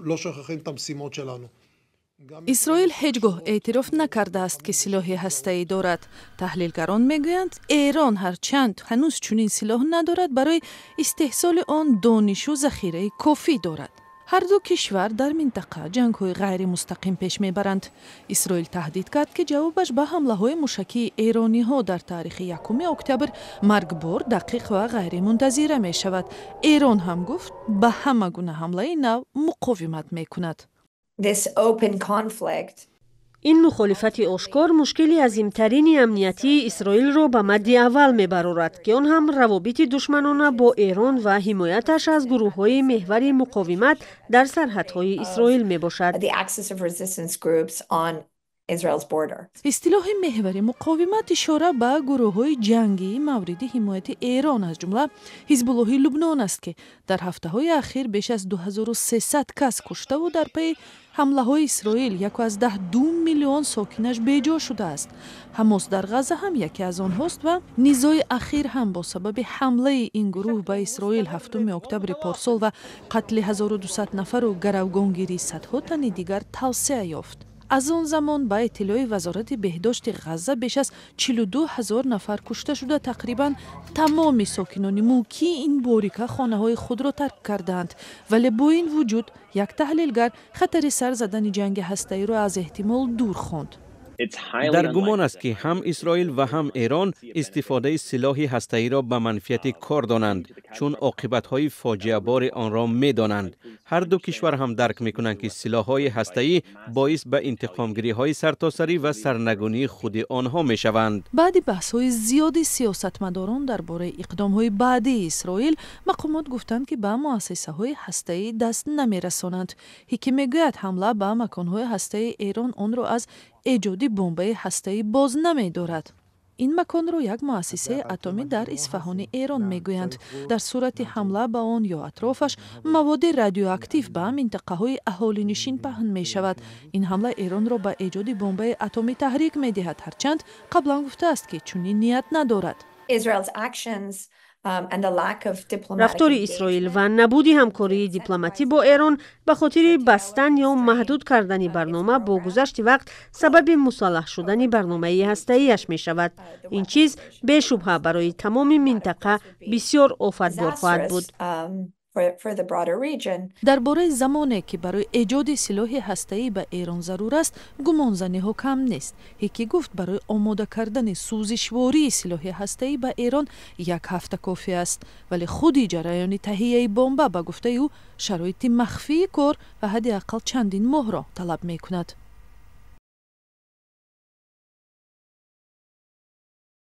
לא שוכחים את המשימות שלנו. Исроил ҳеҷ гоҳ эътироф накардааст, ки силоҳи ҳастаӣ дорад. Таҳлилгарон мегӯянд, Эрон ҳарчанд ҳанӯз чунин силоҳ надорад, барои истеҳсоли он донишу захираи кофӣ дорад. Ҳарду кишвар дар минтақа ҷангҳои ғайримустақим пеш мебаранд. Исроил таҳдид кард, ки ҷавобаш ба ҳамлаҳои мушакии эрониҳо дар таърихи 1 октябр маргбор, дақиқ ва ғайримунтазира мешавад. Эрон ҳам гуфт, ба ҳама гуна ҳамлаи нав муқовимат мекунад. This open conflict Ин мухолифати ошкор мушкили азимтарини амниятии Исроилро ба мадди аввал мебарорад, ки он ҳам равобити душманона бо Эрон ва ҳимояташ аз гурӯҳҳои Меҳвари муқовимат дар сарҳадҳои Исроил мебошад. the axis of resistance groups on Israel's border. Истилоҳи Меҳвари муқовимат ишора ба гурӯҳҳои ҷангии мавриди ҳимояти Эрон, аз ҷумла Ҳизбуллоҳи Лубнон аст, ки дар ҳафтаҳои ахир беш аз 2300 кас куштаву дар пайи ҳамлаҳои Исроил 1,2 миллион сокинаш беҷо шудааст. Ҳамос дар Ғаза ҳам яке аз онҳост ва низои ахир ҳам бо сабаби ҳамлаи ин гурӯҳ ба Исроил 7 октябри порсол ва қатли 1200 нафару гаравгонгирии садҳо тани дигар тавсеа ёфт. Аз он замон, ба иттилои Вазорати беҳдошти Ғазза, беш аз 42 ҳазор нафар кушта шуда, тақрибан тамоми сокинони мулкии ин борика хонаҳои худро тарк кардаанд. Вале бо ин вуҷуд як таҳлилгар хатари сар задани ҷанги ҳастаиро аз эҳтимол дур хонд. Дар гумон аст, ки ҳам Исроил ва ҳам Эрон истифодаи силоҳи ҳастаиро ба манфиати кор донанд, чун оқибатҳои фоҷиабори онро медонанд. Ҳар ду кишвар ҳам дарк мекунанд, ки силоҳҳои ҳастаӣ боис ба интиқомгириҳои сартосарӣ ва сарнагунии худи онҳо мешаванд. Баъди баҳсҳои зиёди сиёсатмадорон дар бораи иқдомҳои баъдии Исроил, мақомот гуфтанд, ки ба муассисаҳои ҳастаӣ даст намерасонанд. Ҳикӣ мегӯяд, ҳамла ба маконҳои ҳастаии Эрон онро аз эҷоди бомбаи ҳастаӣ боз намедорад. Ин маконро як муассисаи атомӣ дар Исфаҳони Эрон мегӯянд. Дар сурати ҳамла ба он ё атрофаш, маводи радиоактив ба минтақаҳои аҳолинишин паҳн мешавад. Ин ҳамла Эронро ба эҷоди бомбаи атомӣ таҳрик медиҳад, ҳарчанд қаблан гуфтааст, ки чунин ният надорад. Israel's actions Рафтори Исроил ва набуди ҳамкории дипломатӣ бо Эрон ба хотири бастан ё маҳдуд кардани барнома бо гузашти вақт сабаби мусаллаҳ шудани барномаи ҳастаиаш мешавад. Ин чиз бешубҳа барои тамоми минтақа бисёр офатбор хоҳад буд. Дар бораи замоне, ки барои эҷоди силоҳи ҳастаӣ ба Эрон зарур аст, гумонзаниҳо кам нест. Ҳикӣ гуфт, барои омода кардани сӯзишвории силоҳи ҳастаӣ ба Эрон як ҳафта кофӣ аст, вале худи ҷараёни таҳияи бомба, ба гуфтаи ӯ, шароити махфии кор ва ҳадди ақал чандин моҳро талаб мекунад.